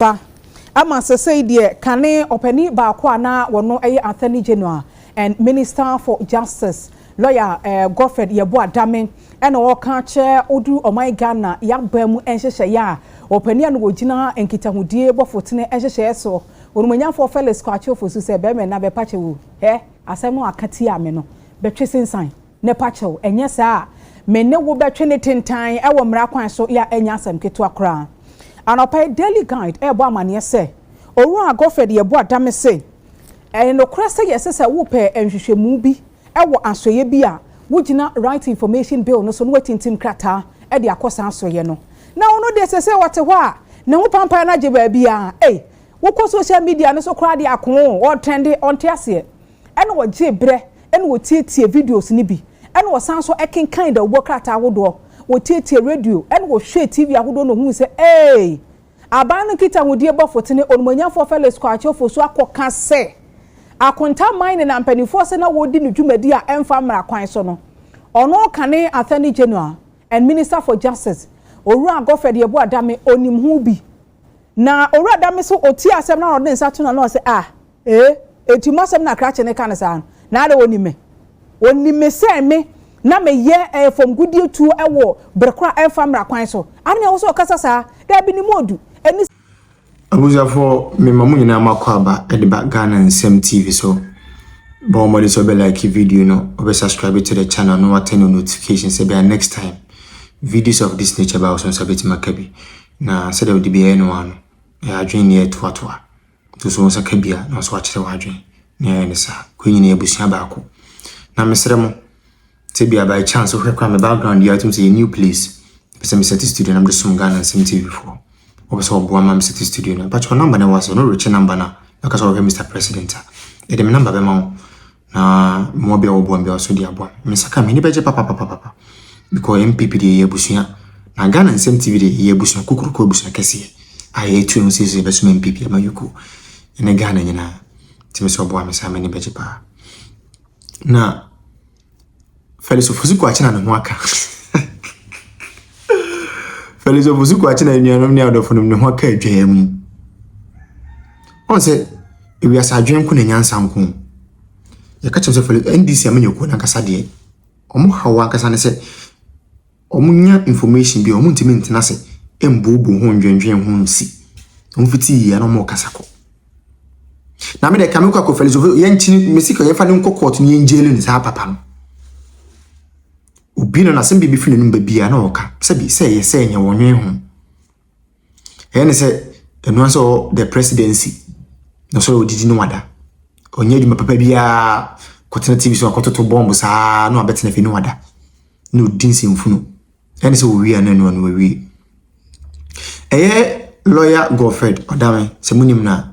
Ba ama sesei deɛ kane ɔpanin baako a na wɔno yɛ Attorney General and Minister for Justice, Lawyer Godfred Yeboah Dame ɛna ɔreka akyerɛ oduru ɔman Ghana yaba mu nhyehyɛeɛ a ɔpanin a na ɔgyina nkitahodie bɔfotene nhyehyɛeɛ soɔ, Onumonyamfoɔ Felix Kwakye Ofosu sɛ bɛrima na bɛpa kyɛw o, hɛ asɛm no aka tia me no bɛtwe sensan ne pa kyɛw ɛnyɛ saa a me ne wo bɛtwe ne tentan ɛwɔ mmara kwan so yɛ a ɛnyɛ asɛm ketewa koraa. Anɔpa yi Daily Guide rebɔ amanneɛ sɛ Owura Godfred Yeboah Dame se, Ɛyɛ nokorɛ sɛ yɛse sɛ wopɛ nhwehwɛmu bi wɔ asoɛeɛ bi a, wogyina Right to Information Bill no so na woatintim krataa de akɔ saa asoɛeɛ no. Na ɔno deɛ seesei ɔte hɔ a, ne ho pampan no agye baabiara. Ei, wokɔ social media no so koraa deɛ akoo, ɔretrɛnde, ɔnte aseɛ. Ɛna ɔgyee berɛ na ɔtietiee videos no bi, ɛna ɔsan nso kenkan dawubɔ krataa ahodoɔ, ɔtietiee radio, ɛna ɔhwɛɛ TV ahodoɔ na ɔhuu sɛ eei! Aban no nkitahodie bɔfo tene Onimuonyamfoɔ Felix Kwakye Ofosu akɔka sɛ Akonta Mining na mpanimfoɔ sɛ na wɔredi no dwumadi a ɛmfa mmara kwan so no, ɔno kane Attorney General and Minister for Justice, Owura Godfred Yeboah Dame, ɔnim ho bi. Na Owura Dame nso ɔtiee asɛm no na ɔde ne nsa to n'ano ɔse ah! Ee, enti mo asɛm na krakye no ka no saa no? Na adɛn ɔnim me? Ɔnim me sɛ me na meyɛ ɛɛ famgudeɛ tuo wɔ bere korɔ a ɛmfa mmara kwan so? Adɛn na ɛwɔ sɛ ɔkasa saa? Daabi, ne mu ɔdu. Ɛnni. Abusuafoɔ mema mo nyinaa mo akwaaba de ba Ghana Nsɛm TV so. Bɔ mmɔden sɛ wobɛ like video no, wobɛ subscribe to the channel na wa turn on notification sɛ bɛyɛ next time videos of this nature ba wo so nsa bɛtumi aka bi. Na sɛdeɛ wode bi ɛyɛ no ano, ɛyɛ adwene ne ɛtoatoa. Nti so wo nsa ka bi a na nso wakyerɛ w'adwene na ɛyɛ ne saa. Kɔ nyinaa abusua baako. Na mesrɛ mo, sɛ bia by chance wohwɛ koraa me background yi a wotum sɛ yɛ new place. Pɛ sɛ me set studio na mede som Ghana Nsɛm TV foɔ. Wɔpɛ sɛ ɔboa ma me set studio no. Mpakyɛw number no ɛwɔ ase no, rekyɛ number no a, na ka sɛ wɔhwɛ Mr. President a, yɛde me number bɛma wo. Na mmoa bi a wɔboa me bi a wɔso de aboa me. Me nsa ka m'ani bɛgye papapapapa. Because NPP deɛ yɛ abusua. Na Ghana Nsɛm TV deɛ yɛ abusua kokoroko, abusua kɛseɛ. A yɛtu no sɛ yɛbɛsom NPP ama yɛku. Ɛne Ghana nyinaa. Nti me sɛ ɔboa me saa m'ani bɛgye paa. Na Felix Ofosu Kwakye na ne ho aka. Felix Ofosu Kwakye na anuanom ne adɔfo no ne ho aka adwaa mu. Ɔn sɛ ewiase adwene nko na nyansa nko. Yɛka kyerɛ sɛ Felix NDC amanyɔkuo n'ankasa deɛ, ɔmo haw ankasa ne sɛ ɔmo nya information bi a ɔmo ntumi ntena ase mbuobuo ho ndwendwen ho nsi. Ɔmo fiti yie na ɔmo kasa kɔ. Na me de ka me kɔ akɔ Felix Ofosu yɛnkyini mesi ka yɛmfa ne nkɔ court ne yɛngyeli ne saa papa no. Obi no n'asɛm bi fi n'anum ba biara na ɔka sɛbi sɛ ɛyɛ sɛ ɛnyɛ wɔnwen ho. Ɛyɛ ne sɛ ɛno sɛ ɔwɔ the presidency na sɛ ɔdidi no wada. Ɔnyɛ adwuma papa biara kɔtena TV so akɔtoto bɔmbo saa na wabɛtena fie no wada. Na ɔdi nsɛmfunu. Ɛne sɛ ɔwie a na ɛno ano awie. Ɛyɛ lawyer Godfred Odame sɛ monim no a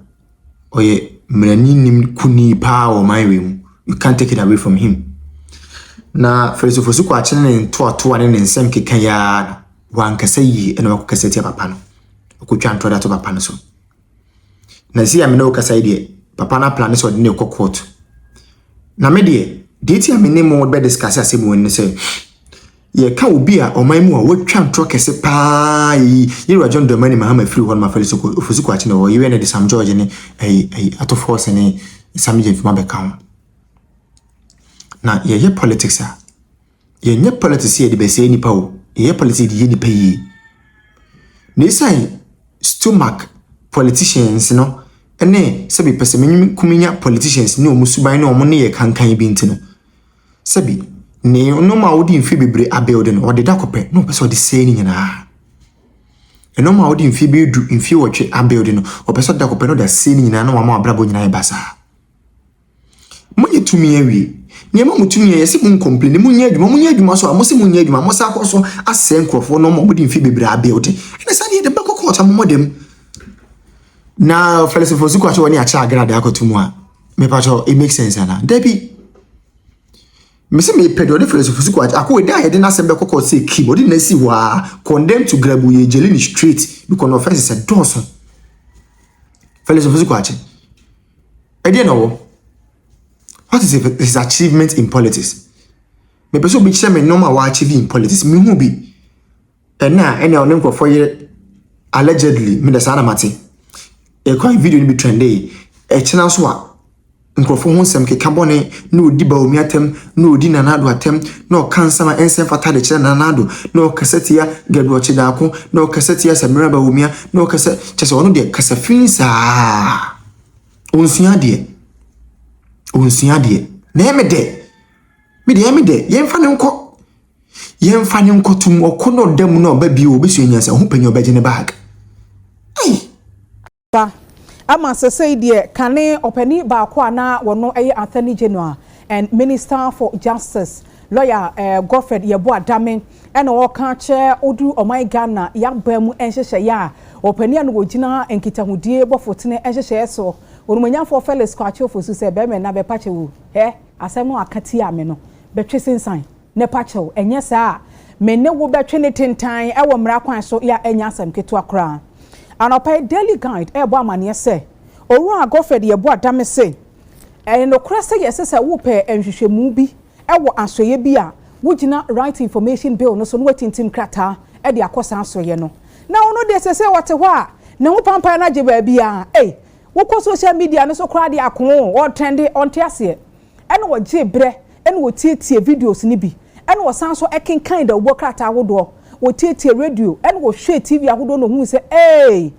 ɔyɛ mmarani nim kuni paa wɔ ɔman wei mu. You can't take it away from him. Na Felix Ofosu Kwakye ne ntoatoa ne ne nsɛm keka yi ara no wankasa yie ɛna wakɔkasa tia papa no. Ɔkɔtwa ntorɔ de ato papa no so. Na si a me ne wo kasa yi deɛ, papa no aplan sɛ ɔde ne kɔ court. Na me deɛ, deɛ ti a me ne mo bɛ discuss asɛm wɔ ne sɛ, yɛka obi a ɔman mu a watwa ntorɔ kɛse paa yi, yɛwura John Dramani Mahama firi hɔ no ma Felix Ofosu Kwakye na ɔwɔ yɛwɛ ne de Sam George ne ɛyi ɛyi Ato Forson ne Sammy Gyamfi bɛka ho. Na yɛyɛ politics a, yɛnyɛ politics yɛde bɛsɛe nipa o, yɛyɛ politics yɛde yɛ nipa yie. Na esiane stomach politicians no ne sɛbi pɛsɛmenkominya politicians ne wɔn suban ne wɔn ne yɛ kankan bi nti no, sɛbi ne nneɛma a wɔde mfe bebree abuild no, ɔde da kɔpɛ na ɔpɛ sɛ ɔde sɛe ne nyinaa. Nneɛma a wɔde mfe bɛyɛ 10, mfe 8 abuild no, ɔpɛ sɛ ɔde da kɔpɛ na ɔde asɛe ne nyinaa na wama abrabɔ nyinaa yɛ basaa. Monyɛ tumi awie. Nneɛma mo tumi yɛ sɛ mo ncomplain, mo nyɛ adwuma, mo nyɛ adwuma so a mo sɛ mo nyɛ adwuma, mo sa akɔ so asɛe nkurɔfoɔ nneɛma a wɔde mfe bebree abuild. Ɛna saa deɛ de bɛkɔ court a mo dɛm. Na Felix Ofosu Kwakye wɔ ne akyɛ agradaa akɔto mu a, mepakyɛw, it makes sense ana? Dabi. Mese mepɛ deɛ ɔde Felix Ofosu Kwakye akɔ ɛda a yɛde n'asɛm bɛkɔ court sɛ kim ɔde n'asi hɔ a condemn to grabu yɛ jail ne straight because no offense sɛ dɔɔso. Felix Ofosu Kwakye. Ɛdeɛ na ɔwɔ. What is his achievement in politics? Mepɛ sɛ obi kyerɛ me nneɛma a wɔachieve in politics. Mehu bi. Ɛna ɛna ɔne nkurɔfoɔ yere allegedly, mede saa na mate. Ɛkwan video no bi trendee. Ɛkyena nso a, nkurɔfoɔ ho nsɛm keka bɔne na ɔdi Bawumia atɛm, na ɔdi Nana Addo atɛm, na ɔka nsɛm a ɛnsɛ mfata de kyerɛ Nana Addo, na ɔkasa tia Gadu Ɔkyedaako, na ɔkasa tia Samira Bawumia, na ɔkasa kyɛ sɛ ɔno deɛ kasa fi saa. Ɔnsua adeɛ. Ɔnsua adeɛ. Na ɛyɛ me dɛ. Me deɛ ɛyɛ me dɛ. Yɛmfa ne nkɔ. Yɛmfa ne nkɔtum. Ɔkɔ na ɔda mu na ɔba bio, ɔbɛsua nyansa. Ɔho panyin ɔbɛgye ne bag. Ei! Ba ama sesei deɛ kane ɔpanin baako a na wɔno yɛ Attorney General and Minister for Justice, lawyer eh, Godfred Yeboah Dame ɛna ɔreka kyerɛ oduru ɔman Ghana yaba mu nhyehyɛeɛ a ɔpanin a na wɔgyina nkitahodie bɔfotene nhyehyɛeɛ so, Onumonyamfoɔ Felix Kwakye Ofosu, sɛ bɛrima na bɛpa kyɛw o, hɛ asɛm no aka tia me no bɛtwe sensan ne pa kyɛw, ɛnyɛ saa a me ne wo bɛtwe ne tentan ɛwɔ mmara kwan so yɛ a ɛnyɛ asɛm ketewa koraa. Anɔpa yi Daily Guide ɛrebɔ amaneɛ sɛ Owura Godfred Yeboah Dame se ɛyɛ nokorɛ sɛ yɛse sɛ wopɛ nhwehwɛmu bi wɔ asoɛeɛ bi a, wogyina Right Information Bill no so na woatintim krataa de akɔ saa asoɛeɛ no. Na ɔno deɛ seesei ɔte hɔ a ne ho pampan no agye baabiara. Ei, wokɔ social media no so koraa deɛ akoo, ɔretrɛnde, ɔnte aseɛ. Ɛna ɔgyee berɛ na ɔtietiee videos no bi, ɛna ɔsan nso kenkan dawubɔ krataa ahodoɔ, ɔtietiee radio, ɛna ɔhwɛɛ TV ahodoɔ na ɔhuu sɛ ei,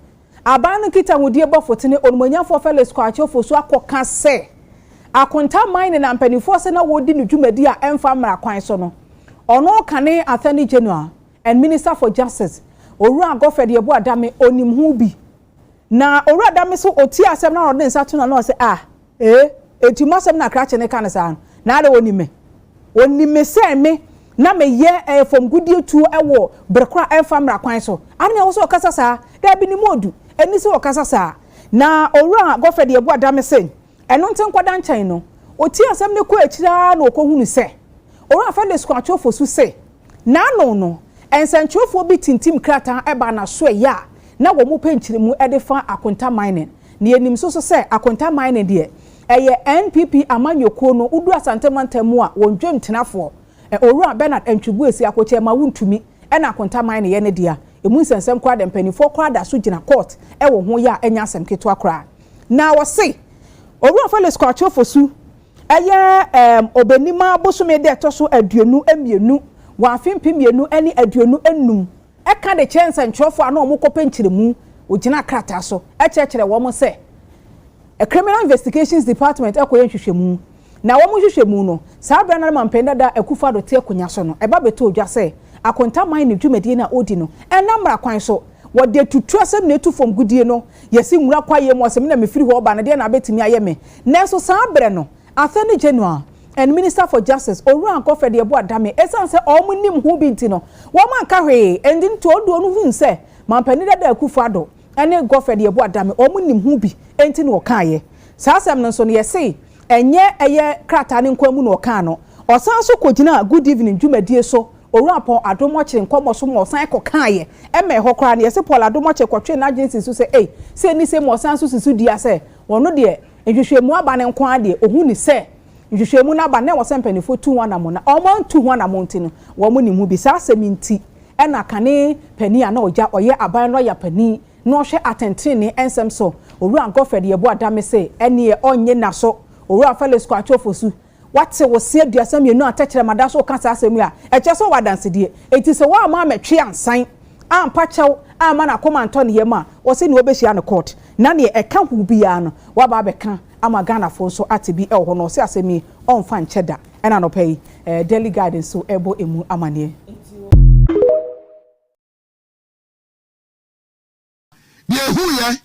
aban no nkitahodie bɔfo tene Onumonyamfoɔ Felix Kwakye Ofosu akɔka sɛ Akonta Mining na mpanimfoɔ sɛ na wɔredi no dwumadi a ɛmfa mmara kwan so no, ɔno kane Attorney General and Minister for Justice, Owura Godfred Yeboah Dame, ɔnim ho bi. Na Owura Dame nso ɔtie asɛm no na ɔde ne nsa to n'ano ɔsɛ ah, ee, enti mo asɛm na krakye no ka no saa no, na adɛn ɔnim me? Ɔnim me sɛ me na meyɛ ɛɛ famgudeɛ tuo wɔ bere korɔ a ɛmfa mmara kwan so. Adɛn na ɛwɔ sɛ ɔkasa saa? Daabi, ne mu ɔdu. Ɛnni sɛ ɔkasa saa. Na Owura Godfred Yeboah Dame se, ɛno nti nkɔda nkyɛn no, ɔtiee asɛm no kɔɔ akyiri ara na ɔkɔhunu sɛ Owura Felix Kwakye Ofosu se, N'ano no, nsɛnkyerɛwfoɔ bi tintim krataa baa n'asoɛeɛ a na wɔpɛ nkyerɛmu de fa Akonta Mining. Na yɛnim nso so sɛ Akonta Mining deɛ, ɛyɛ NPP amanyɔkuo no, wodu Asante mantam mu a, wɔn dwamtenafoɔ, Owura Bernard Antwi-Boasi Akokyɛ ma wontumi, ɛna Akonta Mining yɛ ne dea. Ɛmu nsɛnsɛm koraa deɛ, mpanimfoɔ koraa da so gyina court wɔ ho yɛ a ɛnyɛ asɛm ketewa koraa. Na wɔse Owura Felix Kwakye Ofosu Ɛyɛ ɛɛm Ɔbɛnima bosome da ɛtɔ so 22 wɔ afe 2025 ɛka de kyerɛ nsɛntwerɛfoɔ a na wɔrekɔpɛ nkyerɛmu. Wɔgyinaa krataa so kyerɛkyerɛɛ wɔn sɛ Criminal Investigations Department rekɔyɛ nhwehwɛmu. Na wɔn nhwehwɛmu no, saa berɛ no na Mampanin dada Akufo Addo te akonnwa so no, ɛba bɛtɔɔ dwa sɛ Akonta Mining dwumadie no a ɔredi no, ɛnna mmara kwan so. Wɔde atuturasɛm na etu fam gudie no. Yɛsi nwura kwaeɛ mu, ɔse me na mefiri hɔ reba no, deɛn na abɛtumi ayɛ me? Nanso saa berɛ no, Attorney General and Minister for Justice, Owura Godfred Yeboah Dame, ɛsiane sɛ wɔn nim ho bi nti no, wɔn anka hwee. Ɛnti nti Oduo no huu sɛ Mampanin dada Akufo Addo ne Godfred Yeboah Dame wɔn nim ho bi nti na wɔkaeɛ. Saa asɛm no nso no, yɛse ɛnyɛ ɛyɛ krataa no nkoa mu na wɔkaa no. Ɔsan nso kɔgyinaa Good Evening dwumadie so Owura Paul Adom-Okyere nkɔmmɔ so ma ɔsan kɔkaeɛ. Ɛma ɛhɔ koraa no, yɛse Paul Adom-Okyere kɔtwee n'adwene sii so sɛ, ei, sei ne sei ma ɔsan nso si so dua sɛ, ɔno deɛ, nhwehwɛmu aba no nko ara deɛ, ɔhu no sɛ nhwehwɛmu no aba no, na ɛwɔ sɛ mpanimfoɔ tu ho anammɔn, na wɔantu ho anammɔn nti no, wɔnnim ho bi. Saa asɛm yi nti na kane panin a na ɔgya ɔyɛ aban lɔya panin na ɔhwɛ atɛntenenee nsɛm so, Owura Godfred Yeboah Dame se ɛnneɛ ɔnnye nna so. Owura Felix Kwakye Ofosu Woate wo se 32 a tɛkyerɛma da so reka saa asɛm yi a, ɛkyerɛ sɛ ɔwɔ adansedie. Enti sɛ woamma ammɛtwe ansan, ampa kyɛw, amma n'akoma antɔ ne yam a, ɔse nea ɔbɛhyia no court. Na nea ɛka ho biara no, woaba abɛka ama Ghanafoɔ nso ate bi wɔ hɔ. Na ɔse asɛm yi, ɔmfa nkyɛ da. Ɛna anɔpa yi, Daily Guide nso rebɔ ɛmu amaneɛ. Deɛ ɛhuiɛ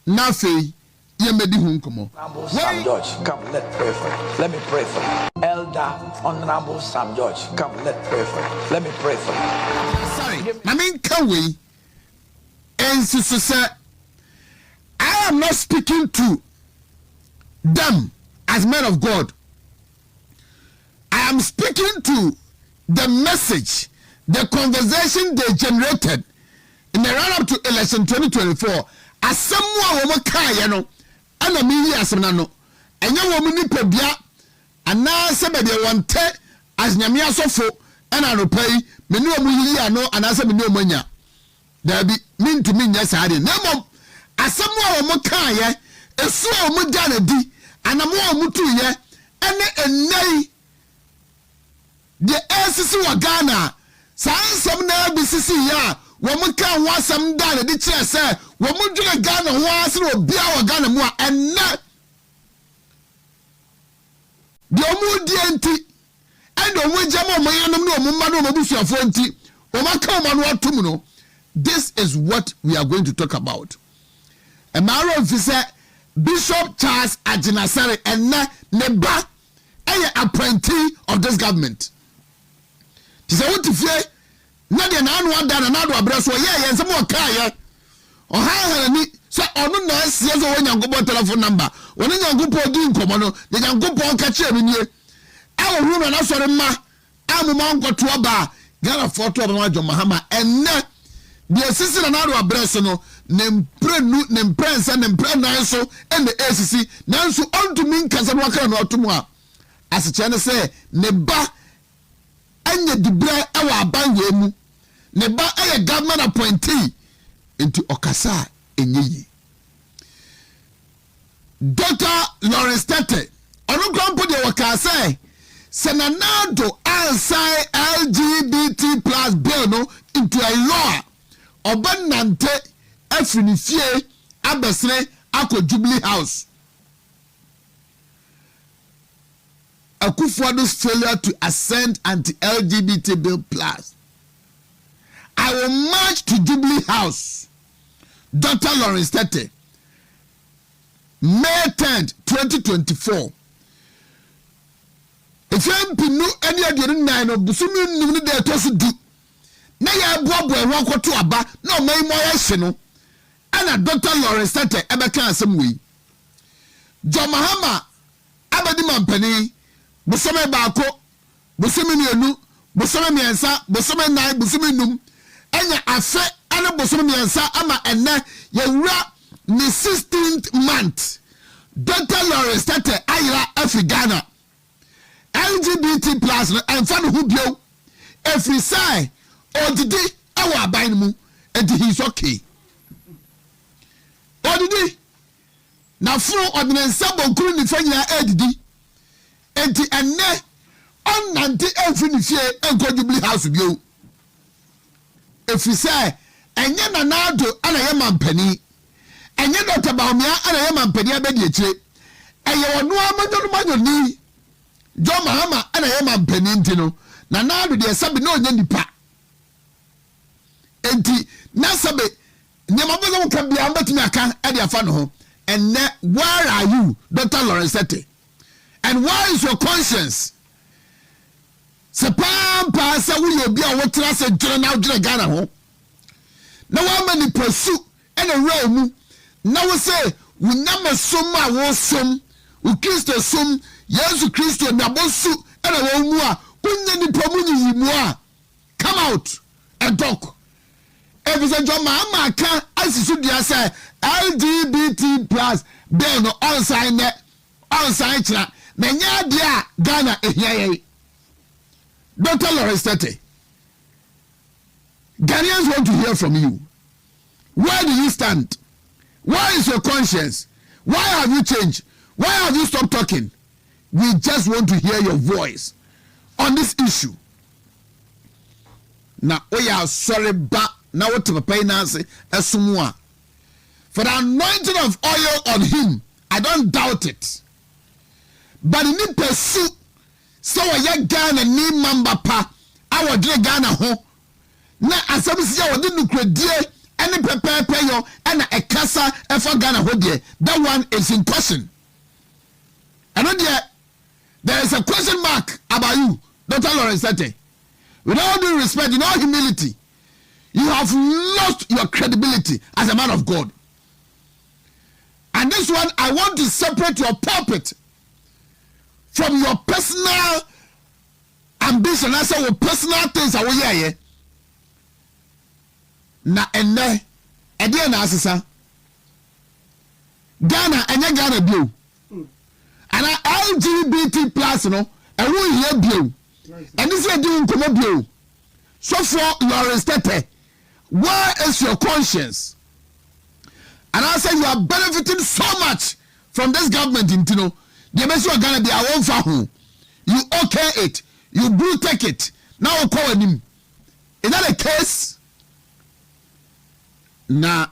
na afei yɛmmɛdi ho nkɔmmɔ. Honourable Sam George, come, let pray for you. Let me pray for you. Elder Honourable Sam George, come, let pray for you. Let me pray for you. Sorry, ma menka wei nsi so sɛ I am not speaking to them as men of God. I am speaking to the message, the conversation they generated in the run up to election 2024. Asɛm mu a wɔn kaeɛ no ɛna meyi asɛm no ano. Ɛnyɛ wɔn nipadua anaasɛ baabi a wɔn te as Nyame asɔfo ɛna anɔpa yi me ne wɔn yiyi ano anaasɛ me ne wɔn anya. Daabi, mentumi nyɛ saa deɛ. Na mmom, Asɛm a wɔn kaeɛ, esu a wɔn gya no di, anamo a wɔn tuiɛ, ɛne ɛnnɛ yi deɛ ɛresisi wɔ Ghana a, saa nsɛm no ara bi sisiiɛ a wɔn kaa ho asɛm daa no adi kyerɛɛ sɛ wɔn dwene Ghana ho ara sene obiara wɔ Ghana mu a, ɛnnɛ deɛ wɔn redie nti, ɛne wɔn agya ma wɔn yerenom ne wɔn mma ne wɔn abusuafoɔ nti, wɔn aka wɔn ano atom no. This is what we are going to talk about. Ɛmaa mfi sɛ Bishop Charles Agyinasare, ɛnnɛ ne ba ɛyɛ appointee of this government. Te sɛ wote fie na deɛ n'ano ada na n'ado abrɛ so ɔyɛ yɛn nsɛm ɔkaayɛ ɔhanhan ani sɛ ɔno na asie sɛ ɔwɔ Nyankopɔn telephone number, ɔne Nyankopɔn di nkɔmmɔ no, deɛ Nyankopɔn ka kyerɛ no nie a ɔhu no n'asɔre mma a mo ma nkɔto aba a Ghanafoɔ to aba ma John Mahama. Ɛnnɛ deɛ esisi na n'ado abrɛ so no, ne mprɛnu, ne mprɛnsa, ne mprɛnan so ɛna esisi, nanso ɔntumi nkasa no waka no ato mu a asekyerɛ ne sɛ ne ba ɛnyɛ dibrɛ ɛwɔ aban wei mu, ne ba ɛyɛ government appointee, nti ɔkasa a ɛnyɛ yie. Dr Lawrence Tete, ɔno kora mpo deɛ, wɔkaa sɛ Nana Addo ansan LGBT+ bill no into a law a, ɔbɛnante afiri ne fie abɛsene akɔ Jubilee House. Akufo-Addo's failure to assent anti-LGBT bill plus, "I will march to Jubilee House." Dr Lawrence Tete, May 10, 2024, efi 2024 no, bosome 5 no da ɛtɔ so 10 na yɛaboaboa ɛho akɔto aba na ɔman yi mu ayɛ hye no, ɛna Dr Lawrence Tete ɛbɛka asɛm wei. John Mahama abɛdi mampanin bosome 1, bosome 2, bosome 3, bosome 4, bosome 5, ɛnya afe ɛne bosome 3 ama ɛnɛ yɛwura ne 16th month. Dr Lawrence Tete ayera afi Ghana. LGBT+ no ɛnfa ne ho bio, efiri sɛ ɔdidi ɛwɔ aban no mu, nti he is okay. Ɔdidi na funu, ɔde ne nsa bonkum nifa nyinaa ɛredidi, nti ɛnɛ ɔnnante ɛnfiri ne fie ɛnkɔ Jubilee House bio, efiri sɛ ɛnyɛ Nana Addo ɛna yɛ mampanin, ɛnyɛ Dr Bawumia ɛna yɛ mampanin abɛdi akyire, ɛyɛ ɔno amanyɔnomanyɔni John Mahama ɛna yɛ mampanin. Nti no Nana Addo deɛ, sɛbi, na ɔnyɛ nipa, nti na sɛbi nneɛma bɛ sɛ woka biara wobɛtumi aka ɛde afa ne ho. Ɛnɛ where are you, Dr Lawrence Tete, and where is your conscience? Sɛ paa sɛ woyɛ obi a wotena ase dwene na wodwene Ghana ho na woama nipa su ɛna wura wo mu na wo sɛ wo nyamesom a wosom, wo Kristo som, Yesu Kristo nabɔ su ɛna wɔ mu a wonyɛ nipa mu yiyi mu a, come out and talk, efisɛ John Mahama aka asi so dua sɛ LGBT+ bill no, ɔnsan nɛ, ɔnsan kyerɛ na nyɛ adeɛ a Ghana ehia yɛn. Dr Lawrence Tete, Ghanaians want to hear from you. Where do you stand? Where is your conscience? Why have you changed? Why have you stopped talking? We just want to hear your voice on this issue. Na woyɛ asɔre ba na wote papa yi n'ase ɛsom a, for the anointing of oil on him, I don't doubt it, but nipa su sɛ wɔyɛ Ghana ni mamba pa a wɔdwene Ghana ho na asɛm si a wɔde nukuredie ɛne pɛpɛɛpɛ yɔ ɛna ɛkasa ɛfa Ghana ho deɛ, that one is in question. Ɛno deɛ, there is a question mark about you, Dr Lawrence Tete. With all due respect, in all humility, you have lost your credibility as a man of God. And this one, I want to separate your pulpit from your personal ambition ase wo personal things a woyɛɛyɛ. Na ɛnnɛ ɛdeɛ na asesa Ghana, ɛnyɛ Ghana bio ana LGBT+ no ɛho hia bio, ɛne sɛ ɛdi nkɔmɔ bio. Sɔfoɔ Lawrence Tete, where is your conscience? Anaasɛ you are benefiting so much from this government nti no, deɛ bɛsi wɔ Ghana bi a wɔmfa ho, you okay it, you blue take it na wokɔ w'anim. Is that the case? Na